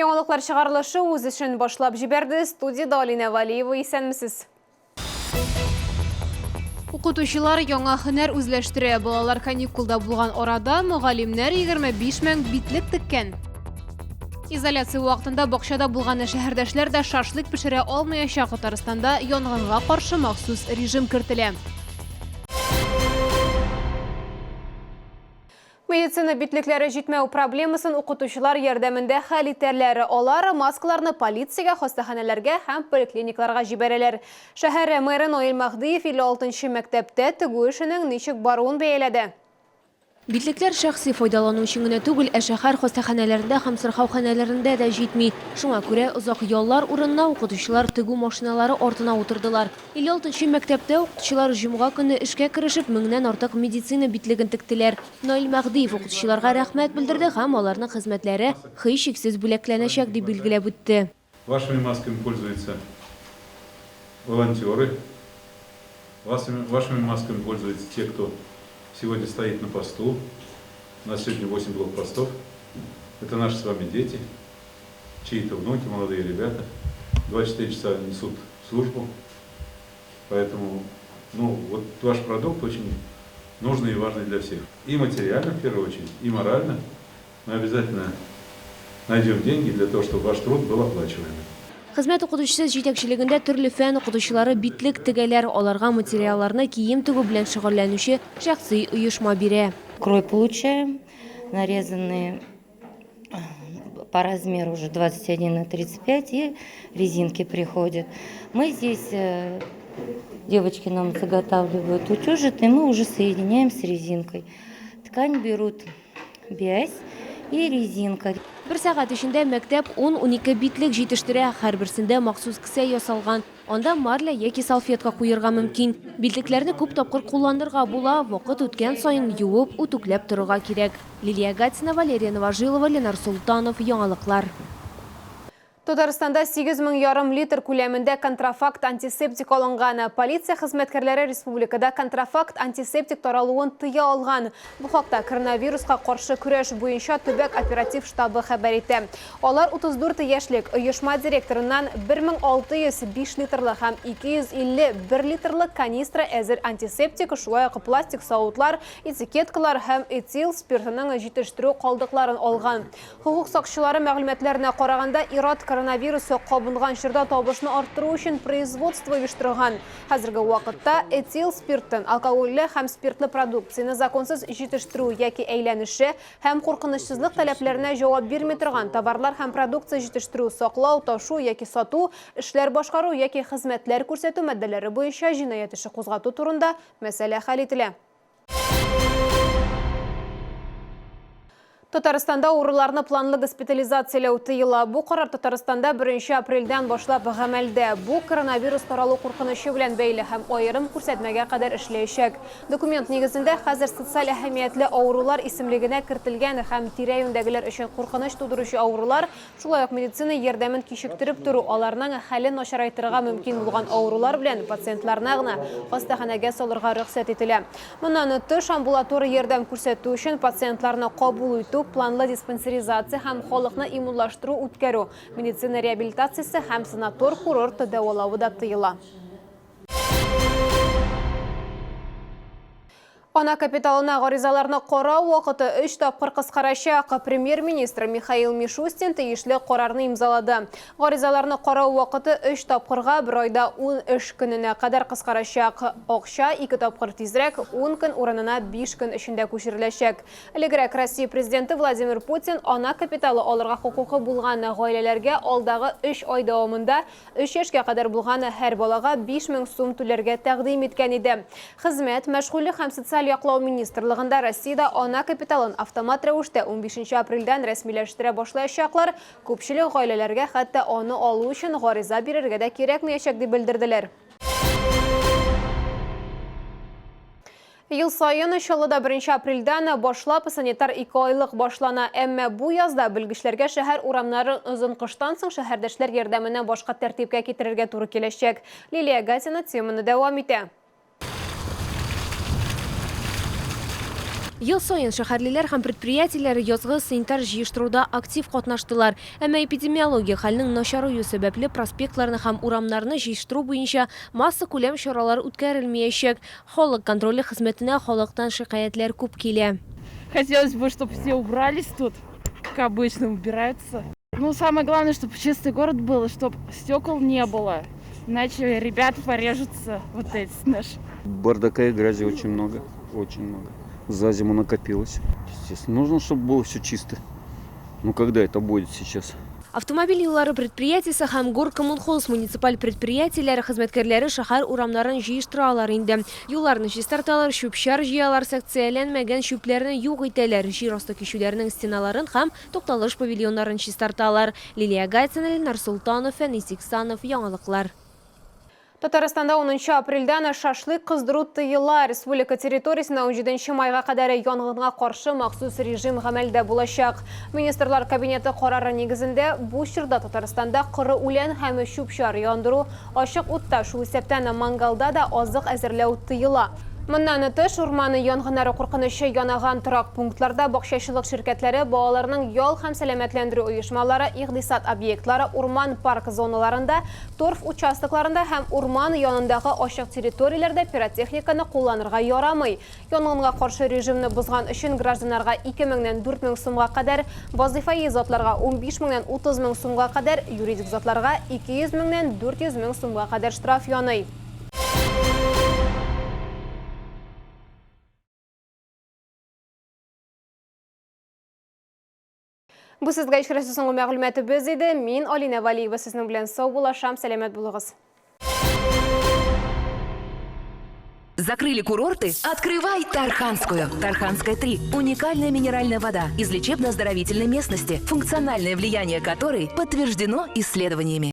Яңалыклар чыгарылышы үз эшен башлап җибәрде. Студиядә Алинә Валиева, исәнмесез. Укытучылар яңа һөнәр үзләштерә. Балалар каникулда булган арада мөгаллимнәр 25 мең битлек теккән. Изоляция вакытында бакчада булган шәһәрдәшләр дә шашлык пешерә алмаячак. Татарстанда янгынга каршы махсус режим кертелә. Медицина битлекләре җитмәү проблемасын укытучылар ярдәмендә хәл итәрләр. Алар маскаларны полициягә, хастаханәләргә һәм поликлиникларга җибәрәләр. Шәһәр мэры Наил Мәһдиев 56 нчы мәктәптә тегү эшенең ничек баруын бәяләде. Битлекләр шәхси файдалану өчен генә түгел, ә шәһәр хастаханәләрендә һәм сырхауханәләрендә дә җитми. Шуңа күрә озак яллар урынына укытучылар тегү машиналары артына утырдылар. 56 нчы мәктәптә укытучылар җомга көнне эшкә керешеп, меңнән артык медицина битлеген тектеләр. Наил Мәһдиев укытучыларга рәхмәт белдерде һәм аларның хезмәтләре һичшиксез бүләкләнәчәк, дип билгеләп үтте. Вашими масками пользуются волонтеры, вашими масками пользуются те, кто сегодня стоит на посту. У нас сегодня 8 блокпостов. Это наши с вами дети, чьи-то внуки, молодые ребята. 24 часа несут службу. Поэтому, ну, вот ваш продукт очень нужный и важный для всех. И материально, в первую очередь, и морально. Мы обязательно найдем деньги для того, чтобы ваш труд был оплачиваемый. Хезмәт укытучысы җитәкчелегендә төрле фән укытучылары битлек тегәләр, аларга материалларны кием тегү белән шөгыльләнүче шәхси оешма бирә. Крой получаем, нарезанные по размеру уже 21 на 35 и резинки приходят. Мы здесь, э, девочки нам заготавливают утюжит, и мы уже соединяем с резинкой. Ткань берут бязь и резинка. Бер сәгать эчендә мәктәп 10-12 битлек җитештерә, һәрберсендә махсус кесә ясалган. Анда марля яки салфетка куерга мөмкин. Битлекләрне күп тапкыр кулланырга була, вакыт үткән саен юып, үтүкләп торырга кирәк. Лилия Гатина, Валерия Новожилова, Ленар Солтанов, Яңалыклар. Татарстанда 8 мең ярым литр күләмендә контрафакт антисептик алынган. Полиция хезмәткәрләре республикада контрафакт антисептик таралуын тыя алган. Бу хакта коронавируска каршы көрәш буенча төбәк оператив штабы хәбәр итә. Алар 34 яшьлек оешма директорыннан 1605 литрлы һәм 251 литрлы канистра әзер антисептик, шулай ук пластик савытлар, этикеткалар һәм этил спиртының җитештерү калдыкларын алган. Хокук сакчылары мәгълүматларына караганда, ир-ат коронавирусы кабынган чорда табышны арттыру өчен производство оештырган. Хәзерге вакытта этил спиртын, алкогольле һәм спиртлы продукцияне законсыз җитештерү яки әйләнеше һәм куркынычсызлык таләпләренә җавап бирми торган товарлар һәм продукция җитештерү, саклау, ташу яки сату, эшләр башкару яки хезмәтләр күрсәтү маддәләре буенча җинаять эше кузгату турында мәсьәлә хәл ителә. Татарстанда авыруларны планлы госпитализацияләү тыела. Бу карар Татарстанда 1 апрельдән башлап гамәлдә. Бу коронавирус таралу куркынычы белән бәйле һәм аерым күрсәтмәгә кадәр эшләячәк. Документ нигезендә хәзер социаль әһәмиятле авырулар исемлегенә кертелгән һәм тирә-юньдәгеләр өчен куркыныч тудыручы авырулар Шулай ук медицина ярдәмен кичектереп тору, аларның хәлен начарайтырга мөмкин булган авырулар белән пациентларны гына хастаханәгә салырга рөхсәт ителә. Моннан тыш, амбулатор ярдәм күрсәтү өчен пациентларны кабул итү, планлы диспансеризация һәм халыкны иммунлаштыру үткәрү, медицина реабилитациясе һәм санатор-курорт дәвалавы да тыела. Ана капиталына гаризаларны карау вакыты өч тапкыр кыскарачак. Премьер-министр Михаил Мишустин тиешле карарны имзалады. Гаризаларны карау вакыты өч тапкырга, бер айда ун эш көненә кадәр кыскарачак. Акча ике тапкыр тизрәк, ун көн урынына биш көн эчендә күчереләчәк. Элегрәк Россия Президенты Владимир Путин ана капиталы алырга хокукы булган гаиләләргә алдагы өч ай дәвамында Өч яшькә кадәр булган һәр балага 5000 сум түләргә тәкъдим иткән иде. Хезмәт, мәшгульлек һәм социаль яклау министрлыгында Россиядә ана капиталын автомат рәвештә унбишенче апрельдән рәсмиләштерә башлаячаклар, күпчелек гаиләләргә хәтта аны алу өчен гариза бирергә дә кирәкмәячәк дип белдерделәр. Ел саен Чаллыда беренче апрельдән башлап санитар икеайлык башлана. Әмма бу язда белгечләргә шәһәр урамнарын озын кыштан соң шәһәрдәшләр ярдәменә башка тәртипкә китерергә туры киләчәк. Лилия Гатина теманы дәвам итә. Ел саен шәһәрлеләр һәм предприятиеләр язгы санитар җыештыруда актив катнаштылар. Әмма эпидемиология хәленең начараю сәбәпле проспектларны һәм урамнарны җыештыру буенча массакүләм чаралар үткәрелмиячәк. Халык контроле хезмәтенә халыктан шикаятьләр күп килә. Хотелось бы, чтобы все убрались тут, как обычно убираются. Ну, самое главное, чтобы чистый город был, чтобы стекол не было. Иначе ребята порежутся, вот эти наши. Бардака и грязи очень много, очень много. За зиму накопилось. Естественно, нужно, чтобы было все чисто. Ну, когда это будет сейчас? Автомобиль юллары предприятиесе һәм Горкоммунхоз муниципаль предприятиеләре хезмәткәрләре шәһәр урамнарын җыештыралар инде. Юлларны чистарталар, чүп-чар җыялар, секцияләнмәгән чүпләрне юк итәләр, җир асты кичүләренең стеналарын һәм тукталыш павильоннарын чистарталар. Лилия Гайсина, Ленар Солтанов, Фәнис Иксанов, Яңалыклар. Татарстанда 10 апрельдән шашлык кыздыру тыела. Республика территориясендә 17 майга кадәр янгынга каршы махсус режим гамәлдә булачак. Министрлар кабинеты карары нигезендә бу чорда Татарстанда коры үлән һәм чүп-чар яндыру, ачык утта, шул исәптән мангалда да азык әзерләү тыела. Моннан тыш, урман янгыннары куркынычы янаган торак пунктларда бакчачылык ширкәтләре, балаларның ял һәм сәламәтләндерү оешмалары, икътисад объектлары, урман парк зоналарында, торф участокларында һәм урман янындагы ачык территорияләрдә пиротехниканы кулланырга ярамый. Янгынга каршы режимны бозган өчен гражданнарга 2 меңнән 4 мең сумга кадәр, вазыйфаи затларга 15 меңнән 30 мең сумга кадәр, юридик затларга 200 меңнән 400 мең сумга кадәр штраф яный. Бу сезгә ишкерәсе соңгы мәгълүматыбыз иде. Мин Алина Валиева сезнең белән сау булашам, сәламәт булыгыз. Закрыли курорты? Открывай Тарханскую. Тарханская 3. Уникальная минеральная вода из лечебно-оздоровительной местности, функциональное влияние которой подтверждено исследованиями.